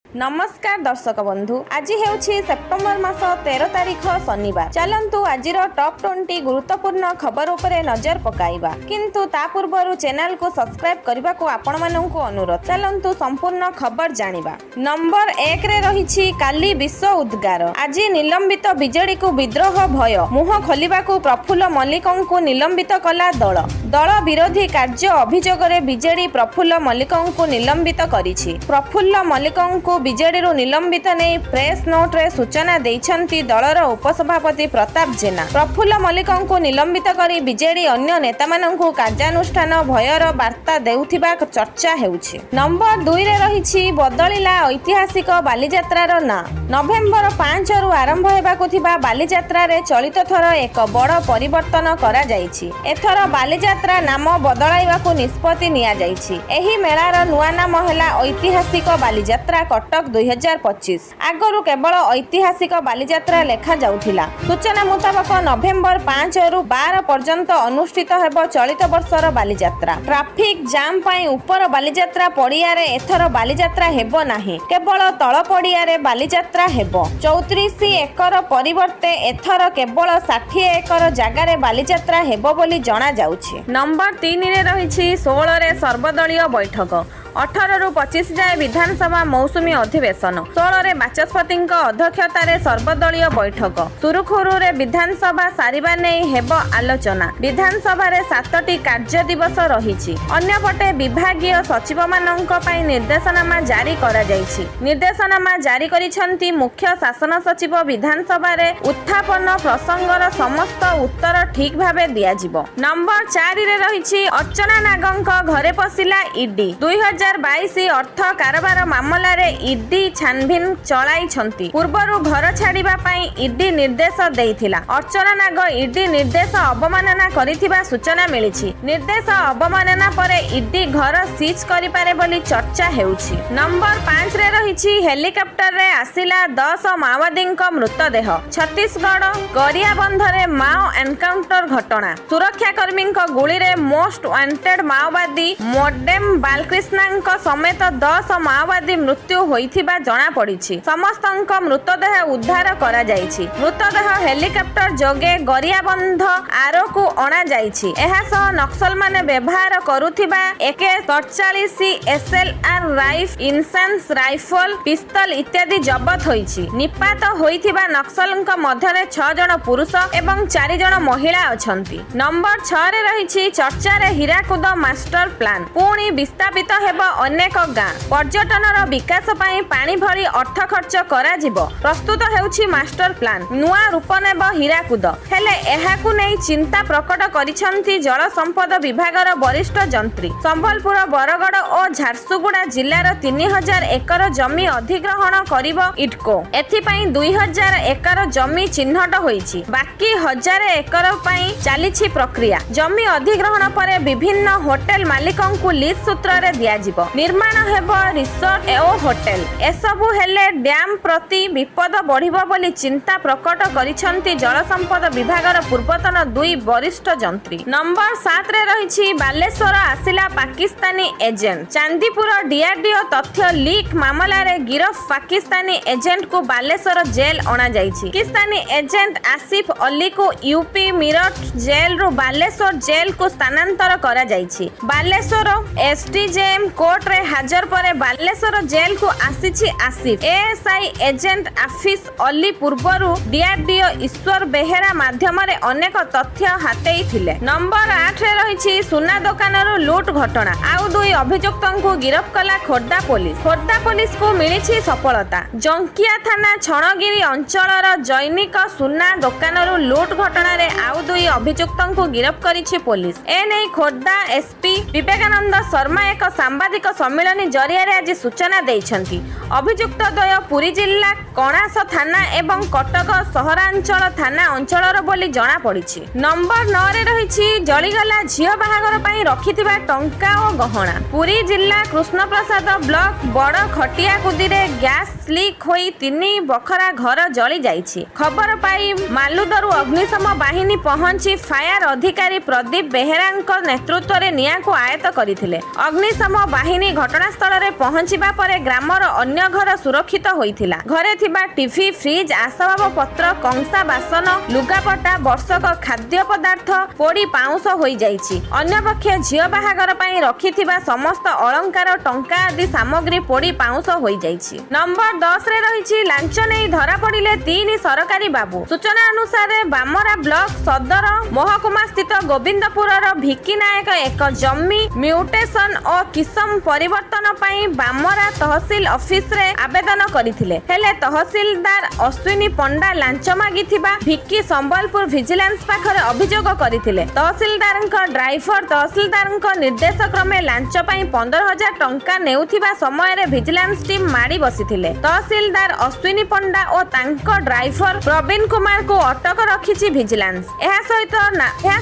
ନମସ୍କାର ଦର୍ଶକ ବନ୍ଧୁ, ଆଜି ହେଉଛି ସେପ୍ଟେମ୍ବର ମାସ 13 ତାରିଖ, ଶନିବାର। ଚାଲନ୍ତୁ ଆଜିର ଟପ୍ 20 ଗୁରୁତ୍ୱପୂର୍ଣ୍ଣ ଖବର ଉପରେ ନଜର ପକାଇବା। କିନ୍ତୁ ତା ପୂର୍ବରୁ ଚ୍ୟାନେଲକୁ ସବସ୍କ୍ରାଇବ୍ କରିବାକୁ ଆପଣମାନଙ୍କୁ ଅନୁରୋଧ। ଚାଲନ୍ତୁ ସମ୍ପୂର୍ଣ୍ଣ ଖବର ଜାଣିବା। ନମ୍ବର 1ରେ ରହିଛି କାଲି ବିଶ୍ୱ ଉଦ୍ଗାର। ଆଜି ନିଲମ୍ବିତ ବିଜେଡିକୁ ବିଦ୍ରୋହ ଭୟ। ମୁହଁ ଖୋଲିବାକୁ ପ୍ରଫୁଲ୍ଲ ମଲ୍ଲିକଙ୍କୁ ନିଲମ୍ବିତ କଲା ଦଳ। ଦଳ ବିରୋଧୀ କାର୍ଯ୍ୟ ଅଭିଯୋଗରେ ବିଜେଡି ପ୍ରଫୁଲ୍ଲ ମଲ୍ଲିକଙ୍କୁ ନିଲମ୍ବିତ କରିଛି। ପ୍ରଫୁଲ୍ଲ ମଲ୍ଲିକଙ୍କୁ ବିଜେଡିରୁ ନିଲମ୍ବିତ ନେଇ ପ୍ରେସ୍ ନୋଟ୍ରେ ସୂଚନା ଦେଇଛନ୍ତି ଦଳର ଉପସଭାପତି ପ୍ରତାପ ଜେନା। ପ୍ରଫୁଲ୍ଲ ମଲ୍ଲିକଙ୍କୁ ନିଲମ୍ବିତ କରି ବିଜେଡି ଅନ୍ୟ ନେତାମାନଙ୍କୁ କାର୍ଯ୍ୟାନୁଷ୍ଠାନ ଭୟର ବାର୍ତ୍ତା ଦେଉଥିବା ଚର୍ଚ୍ଚା ହେଉଛି। ନମ୍ବର 2ରେ ରହିଛି ବଦଳିଲା ଐତିହାସିକ ବାଲିଯାତ୍ରାର ନାଁ। ନଭେମ୍ବର 5ରୁ ଆରମ୍ଭ ହେବାକୁ ଥିବା ବାଲିଯାତ୍ରାରେ ଚଳିତ ଥର ଏକ ବଡ଼ ପରିବର୍ତ୍ତନ କରାଯାଇଛି। ଏଥର ବାଲିଯାତ୍ରା ନାମ ବଦଳାଇବାକୁ ନିଷ୍ପତ୍ତି ନିଆଯାଇଛି। ଏହି ମେଳାର ନୂଆ ନାମ ହେଲା ଐତିହାସିକ ବାଲିଯାତ୍ରା କଟକ 2025। ଆଗରୁ କେବଳ ଐତିହାସିକ ବାଲିଯାତ୍ରା ଲେଖାଯାଉଥିଲା। ସୂଚନା ମୁତାବକ, ନଭେମ୍ବର 5ରୁ 12 ପର୍ଯ୍ୟନ୍ତ ଅନୁଷ୍ଠିତ ହେବ ଚଳିତ ବର୍ଷର ବାଲିଯାତ୍ରା। ଟ୍ରାଫିକ୍ ଜାମ୍ ପାଇଁ ଉପର ବାଲିଯାତ୍ରା ପଡ଼ିଆରେ ଏଥର ବାଲିଯାତ୍ରା ହେବ ନାହିଁ। କେବଳ ତଳ ପଡ଼ିଆରେ ବାଲିଯାତ୍ରା ହେବ। 34 ଏକର ପରିବର୍ତ୍ତେ ଏଥର କେବଳ 60 ଏକର ଜାଗାରେ ବାଲିଯାତ୍ରା ହେବ ବୋଲି ଜଣାଯାଉଛି। ନମ୍ବର 3ରେ ରହିଛି 16ରେ ସର୍ବଦଳୀୟ ବୈଠକ। 18ରୁ 25 ଯାଏ ବିଧାନସଭା ମୌସୁମୀ ଅଧିବେଶନ। 16ରେ ବାଚସ୍ପତିଙ୍କ ଅଧ୍ୟକ୍ଷତାରେ ସର୍ବଦଳୀୟ ବୈଠକ। ସୁରୁଖୁରୁରେ ବିଧାନସଭା ସାରିବା ନେଇ ହେବ ଆଲୋଚନା। ବିଧାନସଭାରେ 7ଟି କାର୍ଯ୍ୟ ଦିବସ ରହିଛି। ଅନ୍ୟପଟେ ବିଭାଗୀୟ ସଚିବମାନଙ୍କ ପାଇଁ ନିର୍ଦ୍ଦେଶନାମା ଜାରି କରାଯାଇଛି। ନିର୍ଦ୍ଦେଶନାମା ଜାରି କରିଛନ୍ତି ମୁଖ୍ୟ ଶାସନ ସଚିବ। ବିଧାନସଭାରେ ଉତ୍ଥାପନ ପ୍ରସଙ୍ଗର ସମସ୍ତ ଉତ୍ତର ଠିକ୍ ଭାବେ ଦିଆଯିବ। ନମ୍ବର 4ରେ ରହିଛି ଅର୍ଚ୍ଚନା ନାଗଙ୍କ ଘରେ ପଶିଲା ଇଡି। 2022 ଅର୍ଥ କାରବାର ମାମଲାରେ ଇଡି ଛାନଭିନ ଚଳାଇଛନ୍ତି। ପୂର୍ବରୁ ଘର ଛାଡ଼ିବା ପାଇଁ ଇଡି ନିର୍ଦ୍ଦେଶ ଦେଇଥିଲା। ଅର୍ଚ୍ଚନା ନାଗ ଇଡି ନିର୍ଦ୍ଦେଶ ଅବମାନନା କରିଥିବା ସୂଚନା ମିଳିଛି। ନିର୍ଦ୍ଦେଶ ଅବମାନନା ପରେ ଇଡି ଘର ସିଜ୍ କରିପାରେ ବୋଲି ଚର୍ଚ୍ଚା ହେଉଛି। ନମ୍ବର 5ରେ ରହିଛି ହେଲିକପ୍ଟରରେ ଆସିଲା 10 ମାଓବାଦୀଙ୍କ ମୃତଦେହ। ଛତିଶଗଡ଼ ଗରିଆବନ୍ଧରେ ମାଓ ଏନକାଉଣ୍ଟର ଘଟଣା। ସୁରକ୍ଷାକର୍ମୀଙ୍କ ଗୁଳିରେ ମୋଷ୍ଟ ୱାଣ୍ଟେଡ୍ ମାଓବାଦୀ ମୋଡେମ ବାଲକ୍ରିଷ୍ଣାଙ୍କ ସମେତ 10 ମାଓବାଦୀ ମୃତ୍ୟୁ ହୋଇଥିବା ଜଣାପଡ଼ିଛି। ସମସ୍ତଙ୍କ ମୃତଦେହ ଉଦ୍ଧାର କରାଯାଇଛି। ମୃତଦେହ ହେଲିକପ୍ଟର ଯୋଗେ ଗରିଆବନ୍ଧ ଆରକୁ ଅଣାଯାଇଛି। ଏହାସହ ନକ୍ସଲମାନେ ବ୍ୟବହାର କରୁଥିବା ଏକେ 47, ଏସ୍ଏଲ୍ଆର୍ ରାଇଫ, ଇନସାନ୍ସ ରାଇଫଲ, ପିସ୍ତଲ ଇତ୍ୟାଦି ଜବତ ହୋଇଛି। ନିପାତ ହୋଇଥିବା ନକ୍ସଲଙ୍କ ମଧ୍ୟରେ ଛଅ ଜଣ ପୁରୁଷ ଏବଂ ଚାରି ଜଣ ମହିଳା ଅଛନ୍ତି। ନମ୍ବର 6ରେ ରହିଛି ଚର୍ଚ୍ଚାରେ ହୀରାକୁଦ ମାଷ୍ଟର ପ୍ଲାନ୍। ପୁଣି ବିସ୍ଥାପିତ ହେବ ଅନେକ ଗାଁ। ପର୍ଯ୍ୟଟନର ବିକାଶ ପାଇଁ ପାଣି ଭଳି ଅର୍ଥ ଖର୍ଚ୍ଚ କରାଯିବ। ପ୍ରସ୍ତୁତ ହେଉଛି ମାଷ୍ଟର ପ୍ଲାନ୍। ନୂଆ ରୂପ ନେବ ହୀରାକୁଦ। ହେଲେ ଏହାକୁ ନେଇ ଚିନ୍ତା ପ୍ରକଟ କରିଛନ୍ତି ଜଳ ସମ୍ପଦ ବିଭାଗର ବରିଷ୍ଠ ଯନ୍ତ୍ରୀ। ସମ୍ବଲପୁର, ବରଗଡ଼ ଓ ଝାରସୁଗୁଡ଼ା ଜିଲ୍ଲାର 3000 ଏକର ଜମି ଅଧିଗ୍ରହଣ କରିବ ଇଡ୍କୋ। ଏଥିପାଇଁ 2000 ଏକର ଜମି ଚିହ୍ନଟ ହୋଇଛି। ବାକି 1000 ଏକର ପାଇଁ ଚାଲିଛି ପ୍ରକ୍ରିୟା। ଜମି ଅଧିଗ୍ରହଣ ପରେ ବିଭିନ୍ନ ହୋଟେଲ ମାଲିକଙ୍କୁ ଲିଜ୍ ସୂତ୍ରରେ ଦିଆଯିବ। ନିର୍ମାଣ ହେବ ରିସୋର୍ଟ ଓ ହୋଟେଲ। ଏସବୁ ହେଲେ ଡ୍ୟାମ୍ ପ୍ରତି ବିପଦ ବଢ଼ିବ ବୋଲି ଚିନ୍ତା ପ୍ରକଟ କରିଛନ୍ତି ଜଳସମ୍ପଦ ବିଭାଗର ପୂର୍ବତନ ଦୁଇ ବରିଷ୍ଠ ଯନ୍ତ୍ରୀ। ନମ୍ବର 7ରେ ରହିଛି ବାଲେଶ୍ୱର ଆସିଲା ପାକିସ୍ତାନୀ ଏଜେଣ୍ଟ। ଚାନ୍ଦିପୁର ଡିଆରଡିଓ ତଥ୍ୟ ଲିକ୍ ମାମଲାରେ ଗିରଫ ପାକିସ୍ତାନୀ ଏଜେଣ୍ଟକୁ ବାଲେଶ୍ୱର ଜେଲ୍ ଅଣାଯାଇଛି। ପାକିସ୍ତାନୀ ଏଜେଣ୍ଟ ଆସିଫ ଅଲିକୁ ୟୁପି ମିରଟ ଜେଲରୁ ବାଲେଶ୍ୱର ଜେଲକୁ ସ୍ଥାନାନ୍ତର କରାଯାଇଛି। ବାଲେଶ୍ୱର ଏସଡିଜେଏମ୍ କୋର୍ଟରେ ହାଜର ପରେ ବାଲେଶ୍ୱର ଜେଲକୁ ଆସିଛି ଆସିଫ। ଆଇଏସ୍ଆଇ ଏଜେଣ୍ଟ ଆଫିସ ଅଲି ପୂର୍ବରୁ ଡିଆରଡିଓ ଈଶ୍ୱର ବେହେରା ମାଧ୍ୟମରେ ଅନେକ ତଥ୍ୟ ହାତେଇଥିଲେ। ନମ୍ବର 8ରେ ରହିଛି ସୁନା ଦୋକାନରୁ ଲୁଟ୍ ଘଟଣା। ଆଉ ଦୁଇ ଅଭିଯୁକ୍ତଙ୍କୁ ଗିରଫ କଲା ଖୋର୍ଦ୍ଧା ପୋଲିସ। ଖୋର୍ଦ୍ଧା ପୋଲିସକୁ ମିଳିଛି ସଫଳତା। ଜଙ୍କିଆ ଥାନା ଛଣଗିରି ଅଞ୍ଚଳର ଜୈନିକ ସୁନା ଦୋକାନରୁ ଲୁଟ୍ ଘଟଣାରେ ଆଉ ଦୁଇ ଅଭିଯୁକ୍ତଙ୍କୁ ଗିରଫ କରିଛି ପୋଲିସ। ଏନେଇ ଖୋର୍ଦ୍ଧା ଏସପି ବିବେକାନନ୍ଦ ଶର୍ମା ଏକ ସାମ୍ବାଦିକ ସମ୍ମିଳନୀ ଜରିଆରେ ଆଜି ସୂଚନା ଦେଇଛନ୍ତି। ଅଭିଯୁକ୍ତ ଦ୍ୱୟ ପୁରୀ ଜିଲ୍ଲା କଣାସ ଥାନା ଏବଂ କଟକ ସହରାଞ୍ଚଳ ଥାନା ଅଞ୍ଚଳର ବୋଲି ଜଣାପଡ଼ିଛି। ନମ୍ବର 9ରେ ରହିଛି ଜଳିଗଲା ଝିଅ ବାହାଘର ପାଇଁ ରଖିଥିବା ଟଙ୍କା ଓ ଗହଣା। ପୁରୀ ଜିଲ୍ଲା କୃଷ୍ଣପ୍ରସାଦ ବ୍ଲକ ବଡ଼ ଖଟିଆକୁଦିରେ ଗ୍ୟାସ୍ ଲିକ୍ ହୋଇ ତିନି ବଖରା ଘର ଜଳି ଯାଇଛି। ଖବର ପାଇ ମାଲୁଦରୁ ଅଗ୍ନିଶମ ବାହିନୀ ପହଞ୍ଚି ଫାୟାର ଅଧିକାରୀ ପ୍ରଦୀପ ବେହେରାଙ୍କ ନେତୃତ୍ୱରେ ନିଆଁକୁ ଆୟତ୍ତ କରିଥିଲେ। ଅଗ୍ନିଶମ ବାହିନୀ ଘଟଣାସ୍ଥଳରେ ପହଞ୍ଚିବା ପରେ ଗ୍ରାମର ଅନ୍ୟ ଘର ସୁରକ୍ଷିତ ହୋଇଥିଲା। ଘରେ ଥିବା ଟିଭି, ଫ୍ରିଜ୍, ଆସବାବପତ୍ର, କଂସା ବାସନ, ଲୁଗାପଟା, ବର୍ଷକ ଖାଦ୍ୟ ପଦାର୍ଥ ପୋଡ଼ି ପାଉଁଶ ହୋଇଯାଇଛି। ଅନ୍ୟପକ୍ଷେ ଝିଅ ବାହାଘର ପାଇଁ ରଖିଥିବା ସମସ୍ତ ଅଳଙ୍କାର, ଟଙ୍କା ଆଦି ସାମଗ୍ରୀ ପୋଡ଼ି ପାଉଁଶ ହୋଇଯାଇଛି। ନମ୍ବର 10ରେ ରହିଛି, ଲାଞ୍ଚ ନେଇ ଧରାପଡ଼ିଲେ ତିନି ସରକାରୀ ବାବୁ। ସୂଚନା ଅନୁସାରେ, ବାମରା ବ୍ଲକ ସଦର ମହକୁମା ସ୍ଥିତ ଗୋବିନ୍ଦପୁରର ଭିକି ନାୟକ ଏକ ଜମି ମ୍ୟୁଟେସନ ଓ କିସମ ପରିବର୍ତ୍ତନ ପାଇଁ ବାମରା ତହସିଲ ଅଫିସରେ ଆବେଦନ କରିଥିଲେ। ହେଲେ ତହସିଲଦାର ଅଶ୍ୱିନୀ ପଣ୍ଡା ଲାଞ୍ଚ ମାଗିଥିବା ଭିକି ସମ୍ବଲପୁର ଭିଜିଲାନ୍ସ ପାଖରେ ଅଭିଯୋଗ କରିଥିଲେ। ତହସିଲଦାରଙ୍କ ଡ୍ରାଇଭର ତହସିଲଦାରଙ୍କ ନିର୍ଦ୍ଦେଶ କ୍ରମେ ଲାଞ୍ଚ ପାଇଁ 15,000 ଟଙ୍କା ନେଉଥିବା ସମୟରେ ଭିଜିଲାନ୍ସ ଟିମ୍ ମାଡ଼ି ବସିଥିଲେ। ତହସିଲଦାର ଅଶ୍ୱିନୀ ପଣ୍ଡା ଓ ତାଙ୍କ ଡ୍ରାଇଭର ପ୍ରବୀଣ କୁମାରଙ୍କୁ ଅଟକ ରଖିଛି ଭିଜିଲାନ୍ସ। ଏହା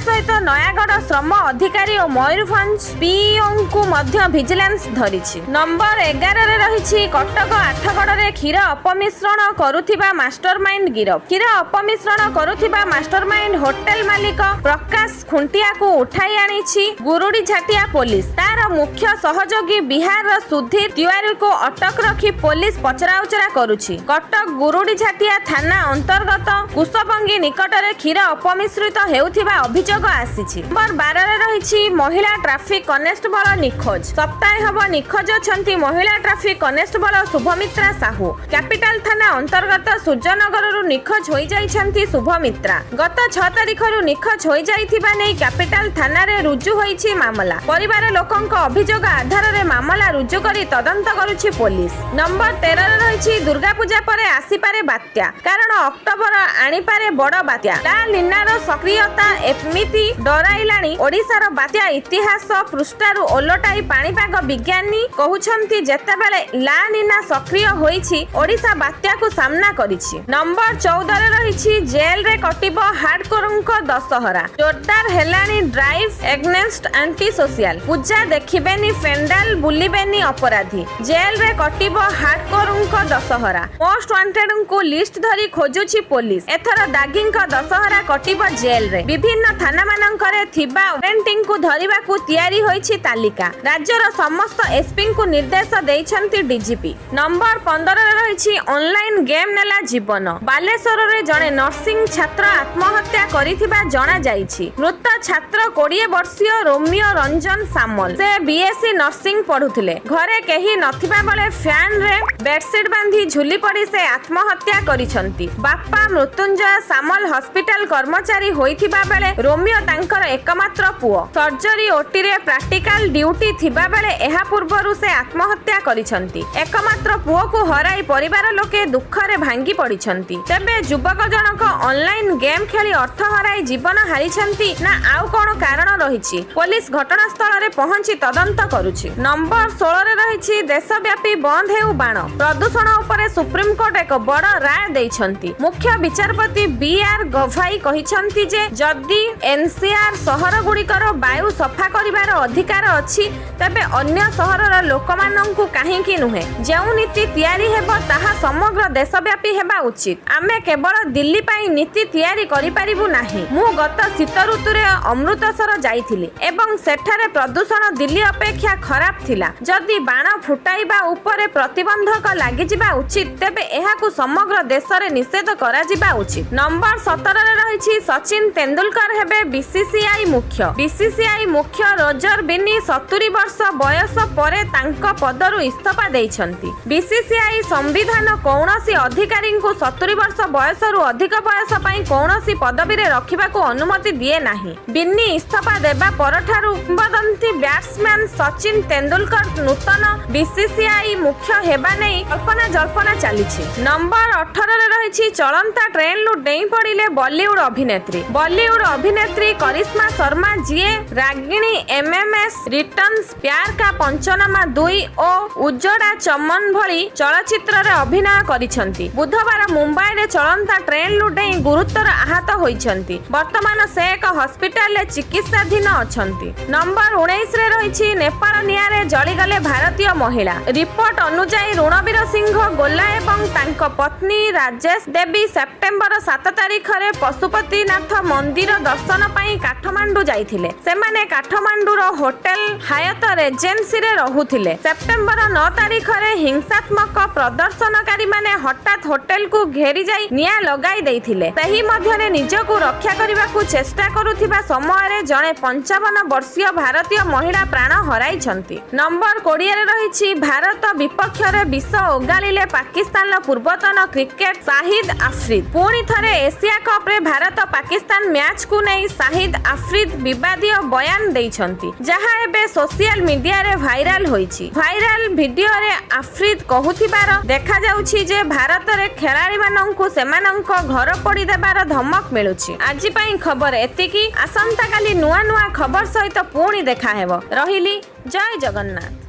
ସହିତ ନୟାଗଡ଼ ଶ୍ରମ ଅଧିକାରୀ ଓ ମୟୂରଭଞ୍ଜ ପିଇଓଙ୍କୁ ମଧ୍ୟ ଭିଜିଲାନ୍ସ ଧରିଛି। ନମ୍ବର 11ରେ ରହିଛି, କଟକ ଆଠଗଡ଼ରେ କ୍ଷୀର ଅପମିଶ୍ରଣ କରୁଥିବା ମାଷ୍ଟରମାଇଣ୍ଡ ଗିରଫ। କ୍ଷୀର ଅପମିଶ୍ରଣ କରୁଥିବା ମାଷ୍ଟରମାଇଣ୍ଡ ହୋଟେଲ ମାଲିକ ପ୍ରକାଶ ଖୁଣ୍ଟିଆକୁ ଉଠାଇ ଆଣିଛି ଗୁରୁଡିଝାଟିଆ ପୋଲିସ। ତାର ମୁଖ୍ୟ ସହଯୋଗୀ ବିହାରର ସୁଧୀର ତିୱାରୀକୁ ଅଟକ ରଖି ପୋଲିସ ପଚରାଉଚରା କରୁଛି। କଟକ ଗୁରୁଡିଝାଟିଆ ଥାନା ଅନ୍ତର୍ଗତ କୁଶଭଙ୍ଗୀ ନିକଟରେ କ୍ଷୀର ଅପମିଶ୍ରିତ ହେଉଥିବା ଅଭିଯୋଗ ଆସିଛି। ନମ୍ବର 12ରେ ରହିଛି, ମହିଳା ଟ୍ରାଫିକ କନେଷ୍ଟବଳ ନିଖୋଜ। ସପ୍ତାହେ ହେବ ନିଖୋଜ ଅଛନ୍ତି ମହିଳା traffic constable Subhamitra Sahu. Capital ଥାନା ଅନ୍ତର୍ଗତ ସୂର୍ଯ୍ୟନଗରରୁ ନିଖୋଜ ହୋଇଯାଇଛନ୍ତି ଶୁଭମିତ୍ରା। ଗତ 6 ତାରିଖରୁ ନିଖୋଜ ହୋଇଯାଇଥିବା ନେଇ କ୍ୟାପିଟାଲ ଥାନାରେ ରୁଜୁ ହୋଇଛି ମାମଲା। ପରିବାର ଲୋକଙ୍କ ଅଭିଯୋଗ ଆଧାରରେ ମାମଲା ରୁଜୁ କରି ତଦନ୍ତ କରୁଛି ପୋଲିସ। ନମ୍ବର 13ରେ ରହିଛି, ଦୁର୍ଗାପୂଜା ପରେ ଆସିପାରେ ବାତ୍ୟା। କାରଣ ଅକ୍ଟୋବର ଆଣିପାରେ ବଡ଼ ବାତ୍ୟା। ଲା ନିନାର ସକ୍ରିୟତା ଏମିତି ଡରାଇଲାଣି। ଓଡ଼ିଶାର ବାତ୍ୟା ଇତିହାସ ପୃଷ୍ଠାରୁ ଓଲଟାଇ ପାଣିପାଗ ବିଜ୍ଞାନୀ କହୁଛନ୍ତି, ଯେତେବେଳେ ଲା ନିନା ସକ୍ରିୟ ହୋଇଛି, ଓଡ଼ିଶା ବାତ୍ୟାକୁ ସାମ୍ନା କରିଛି। ନମ୍ବର 14ରେ ରହିଛି, ଜେଲରେ କଟିବ ହାର୍ଡକୋରଙ୍କ ଦଶହରା। ଜୋରଦାର ହେଲାଣି ଡ୍ରାଇଭ୍ ଏଗନେଷ୍ଟ ଆଣ୍ଟି ସୋସିଆଲ। ପୂଜା ଦେଖିବେନି, ପେଣ୍ଡାଲ ବୁଲିବେନି ଅପରାଧୀ। ଜେଲରେ କଟିବ ହାର୍ଡକୋରଙ୍କ ଦଶହରା। ମୋଷ୍ଟ ୱାଣ୍ଟେଡଙ୍କୁ ଲିଷ୍ଟ ଧରି ଖୋଜୁଛି ପୋଲିସ। ଏଥର ଦାଗୀଙ୍କ ଦଶହରା କଟିବ ଜେଲରେ। ବିଭିନ୍ନ ଥାନାମାନଙ୍କରେ ଥିବା ୱାରେଣ୍ଟିଙ୍କୁ ଧରିବାକୁ ତିଆରି ହୋଇଛି ତାଲିକା। ରାଜ୍ୟର ସମସ୍ତ ଏସପିଙ୍କୁ ନିର୍ଦ୍ଦେଶ ଦେଇଛନ୍ତି ଡିଜିପି। ନମ୍ବର 15ରେ ରହିଛି, ଅନଲାଇନ ଗେମ୍ ନେଲା ଜୀବନ। ବାଲେଶ୍ୱରରେ ଜଣେ ନର୍ସିଂ ଛାତ୍ର ଆତ୍ମହତ୍ୟା କରିଥିବା ଜଣାଯାଇଛି। ମୃତ ଛାତ୍ର 20 ବର୍ଷୀୟ ରୋମିଓ ରଞ୍ଜନ ସାମଲ। ସେ ବିଏସସି ନର୍ସିଂ ପଢୁଥିଲେ। ଘରେ କେହି ନଥିବା ବେଳେ ଫ୍ୟାନରେ ବେଡସିଟ୍ ବାନ୍ଧି ଝୁଲି ପଡ଼ି ସେ ଆତ୍ମହତ୍ୟା କରିଛନ୍ତି। ବାପା ମୃତ୍ୟୁଞ୍ଜୟ ସାମଲ ହସ୍ପିଟାଲ କର୍ମଚାରୀ ହୋଇଥିବା ବେଳେ ରୋମିଓ ତାଙ୍କର ଏକମାତ୍ର ପୁଅ। ସର୍ଜରୀ ଓଟିରେ ପ୍ରାକ୍ଟିକାଲ ଡ୍ୟୁଟି ଥିବା ବେଳେ ଏହା ପୂର୍ବରୁ ସେ ଆତ୍ମହତ୍ୟା କରିଛନ୍ତି। ଏକମାତ୍ର ପୁଅକୁ ହରାଇ ପରିବାର ଲୋକେ ଦୁଃଖରେ ଭାଙ୍ଗି ପଡ଼ିଛନ୍ତି। ତେବେ ଯୁବକ ଜଣକ ଅନଲାଇନ ଗେମ୍ ଖେଳି ଅର୍ଥ ହରାଇ ଜୀବନ ହାରିଛନ୍ତି ନା ଆଉ କଣ କାରଣ ରହିଛି, ପୋଲିସ ଘଟଣାସ୍ଥଳରେ ପହଞ୍ଚି ତଦନ୍ତ କରୁଛି। ନମ୍ବର 16ରେ ରହିଛି, ଦେଶବ୍ୟାପୀ ବନ୍ଦ ହେଉ ବାଣ। ପ୍ରଦୂଷଣ ଉପରେ ସୁପ୍ରିମକୋର୍ଟ ଏକ ବଡ଼ ରାୟ ଦେଇଛନ୍ତି। ମୁଖ୍ୟ ବିଚାରପତି ବି ଆର୍ ଗଭାଇ କହିଛନ୍ତି ଯେ ଯଦି ଏନସିଆର ସହରଗୁଡ଼ିକର ବାୟୁ ସଫା କରିବାର ଅଧିକାର ଅଛି, ତେବେ ଅନ୍ୟ ସହରର ଲୋକମାନଙ୍କୁ କାହିଁକି ନୁହେଁ? ଯେଉଁ ନୀତି ତିଆରି ହେବ, ତାହା ସମଗ୍ର ଦେଶବ୍ୟାପୀ ହେବା ଉଚିତ। ଆମେ କେବଳ ଦିଲ୍ଲୀ ପାଇଁ ନୀତି ତିଆରି କରିପାରିବୁ ନାହିଁ। ମୁଁ ଗତ ଶୀତ ଋତୁରେ ଅମୃତସର ଯାଇଥିଲି ଏବଂ ସେଠାରେ ପ୍ରଦୂଷଣ ଦିଲ୍ଲୀ ଅପେକ୍ଷା ଖରାପ ଥିଲା। ଯଦି ବାଣ ଫୁଟାଇବା ଉପରେ ପ୍ରତିବନ୍ଧକ ଲାଗିଯିବା ଉଚିତ, ତେବେ ଏହାକୁ ସମଗ୍ର ଦେଶରେ ନିଷେଧ କରାଯିବା ଉଚିତ। ନମ୍ବର 17ରେ ରହିଛି, ସଚିନ ତେନ୍ଦୁଲକର ହେବେ ବିସିସିଆଇ ମୁଖ୍ୟ। ବିସିସିଆଇ ମୁଖ୍ୟ ରୋଜର ବିନି 70 ବର୍ଷ ବୟସ ପରେ ତାଙ୍କ ପଦରୁ ଇସ୍ତଫା ଦେଇଛନ୍ତି। ବିସିସିଆଇ ସମ୍ବିଧାନ କୌଣସି ଅଧିକାରୀଙ୍କୁ 70 ବର୍ଷ ବୟସରୁ ଅଧିକ ବୟସ ପାଇଁ କୌଣସି ପଦବୀରେ ରଖିବାକୁ ଅନୁମତି ଦିଏ ନାହିଁ। ବିନି ଇସ୍ତଫା ଦେବା ପରଠାରୁ କିମ୍ବଦନ୍ତୀ ବ୍ୟାଟ୍ସମ୍ୟାନ୍ ସଚିନ ତେନ୍ଦୁଲକର ନୂତନ ବିସିସିଆଇ ମୁଖ୍ୟ ହେବା ନେଇ କଳ୍ପନା ଜଳ୍ପନା ଚାଲିଛି। ନମ୍ବର 18ରେ ରହିଛି, ଚଳନ୍ତା ଟ୍ରେନରୁ ଡେଇଁ ପଡ଼ିଲେ ବଲିଉଡ ଅଭିନେତ୍ରୀ। ବଲିଉଡ ଅଭିନେତ୍ରୀ କରିସ୍ମା ଶର୍ମା, ଯିଏ ରାଗିଣୀ ଏମଏମଏସ୍ ରିଟର୍ଣ୍ଣସ, ପ୍ୟାର କା ପଞ୍ଚନାମା 2 ଓ ଉଜଡା ଚମନ ଭଳି ଚଳଚ୍ଚିତ୍ର ଚଳଚ୍ଚିତ୍ରରେ ଅଭିନୟ କରିଛନ୍ତି। ବୁଧବାର ମୁମ୍ବାଇରେ ଚଳନ୍ତା ଟ୍ରେନ୍ରୁ ଡେଇଁ ଗୁରୁତର ଆହତ ହୋଇଛନ୍ତି। ବର୍ତ୍ତମାନ ସେ ଏକ ହସ୍ପିଟାଲରେ ଚିକିତ୍ସାଧୀନ ଅଛନ୍ତି। ନମ୍ବର 19ରେ ରହିଛି, ନେପାଳ ନିଆଁରେ ଜଳିଗଲେ ଭାରତୀୟ ମହିଳା। ରିପୋର୍ଟ ଅନୁଯାୟୀ, ରଣବୀର ସିଂହ ଗୋଲା ଏବଂ ତାଙ୍କ ପତ୍ନୀ ରାଜେଶ ଦେବୀ ସେପ୍ଟେମ୍ବର 7 ତାରିଖରେ ପଶୁପତିନାଥ ମନ୍ଦିର ଦର୍ଶନ ପାଇଁ କାଠମାଣ୍ଡୁ ଯାଇଥିଲେ। ସେମାନେ କାଠମାଣ୍ଡୁର ହୋଟେଲ ହାୟତ ରେଜେନ୍ସିରେ ରହୁଥିଲେ। ସେପ୍ଟେମ୍ବର 9 ତାରିଖରେ ହିଂସାତ୍ମକ ପ୍ରଦର୍ଶନକାରୀମାନେ ହଠାତ୍ ହୋଟେଲକୁ ଘେରିଯାଇ ନିଆଁ ଲଗାଇ ଦେଇଥିଲେ। ସେହି ମଧ୍ୟରେ ନିଜକୁ ରକ୍ଷା କରିବାକୁ ଚେଷ୍ଟା କରୁଥିବା ସମୟରେ ଜଣେ 55 ବର୍ଷୀୟ ଭାରତୀୟ ମହିଳା ପ୍ରାଣ ହରାଇଛନ୍ତି। ନମ୍ବର 20ରେ ରହିଛି, ଭାରତ ବିପକ୍ଷରେ ବିଷ ଓଗାଳିଲେ ପାକିସ୍ତାନର ପୂର୍ବତନ କ୍ରିକେଟ ସାହିଦ ଆଫ୍ରିଦ। ପୁଣି ଥରେ ଏସିଆ କପ୍ରେ ଭାରତ ପାକିସ୍ତାନ ମ୍ୟାଚକୁ ନେଇ ସାହିଦ ଆଫ୍ରିଦ ବିବାଦୀୟ ବୟାନ ଦେଇଛନ୍ତି, ଯାହା ଏବେ ସୋସିଆଲ ମିଡିଆରେ ଭାଇରାଲ ହୋଇଛି। ଭାଇରାଲ ଭିଡିଓରେ ଆଫ୍ରିଦ କହୁଥିବାର ଦେଖାଯାଉଛି ଯେ ଭାରତରେ ଖେଳାଳିମାନଙ୍କୁ ସେମାନଙ୍କ ଘର ପୋଡ଼ି ଦେବାର ଧମକ ମିଳୁଛି। ଆଜି ପାଇଁ ଖବର ଏତିକି। ଆସନ୍ତାକାଲି ନୂଆ ନୂଆ ଖବର ସହିତ ପୁଣି ଦେଖାହେବ। ରହିଲି, ଜୟ ଜଗନ୍ନାଥ।